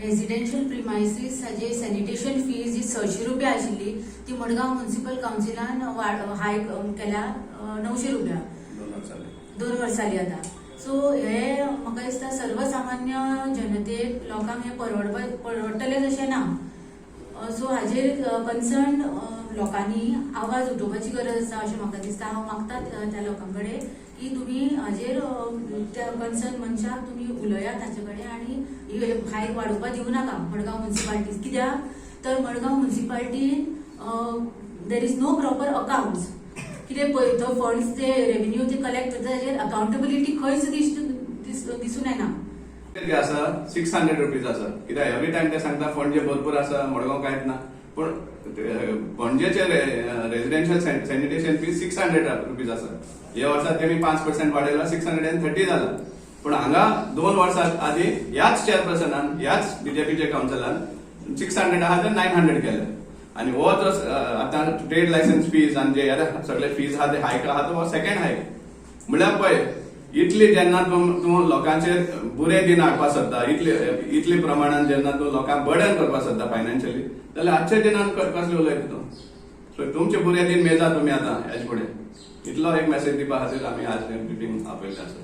Residential premises हाजे sanitation fees जी 600 रुपया आशिल्ली ती मडगांव म्युनिसिपल कावन्सिलान हायक केल्या 900 रुपया. 2 वर्सांनी. 2 वर्सां जाली आतां. सो हे म्हाका दिसता सर्वसामान्य जनतेक, लोकांक हे परवडटलें अशें ना. सो हाजेर कन्सर्न लोकांनी आवाज उठोवपाची गरज आसा अशें म्हाका दिसता. हांव मागता त्या लोकां कडेन की तुमी हाजेर त्या कन्सर्न मनशाक तुमी उलयात ताचे कडेन आनी हायक वाडोवपाक दिवं नाका मडगांव म्युनिसिपालिटीन. कित्याक तर Madgaon म्युनिसिपालिटीन there is no proper accounts. कितें पळय तो फंड्स ते रेव्हेन्यू ते कलेक्ट करता ताचेर अकाउंटेबिलिटी खंयच दिसून येना. जे आसा 600 रुपीज आसा, कित्याक एवरी टायम ते सांगता पणजे भरपूर आसा, मडगांव कांयच ना. पूण पणजेचे residential sanitation fees 600 rupees आसा. हे वर्सा तेमी 5% वाडयला, 630 जाला. पूण हांगा 2 वर्सां आदी ह्याच चेअरपर्सनान, ह्याच बीजेपीच्या कावन्सिलान 600 आहा ते 900 केले. आनी हो जो आतां ट्रेड लायसन्स फीज आनी जे हेर सगळे फीज आहा ते हायक आहा, तो सेकंड हायक. म्हणल्यार पळय, इतली जेन्ना तूं तूं लोकांचेर बुरे दीन हाडपाक सोदता, इतले इतले प्रमाणान जेन्ना तूं लोकांक बर्डन करपाक सोदता फायनान्शियली, जाल्यार आजच्या दिनान कसले उलयता तूं? सो तुमचे बुरे दीन मेजा तुमी आतां हेज फुडें. इतलो एक मेसेज दिवपा खातीर आमी आज मिटींग आपयल्ले आसा.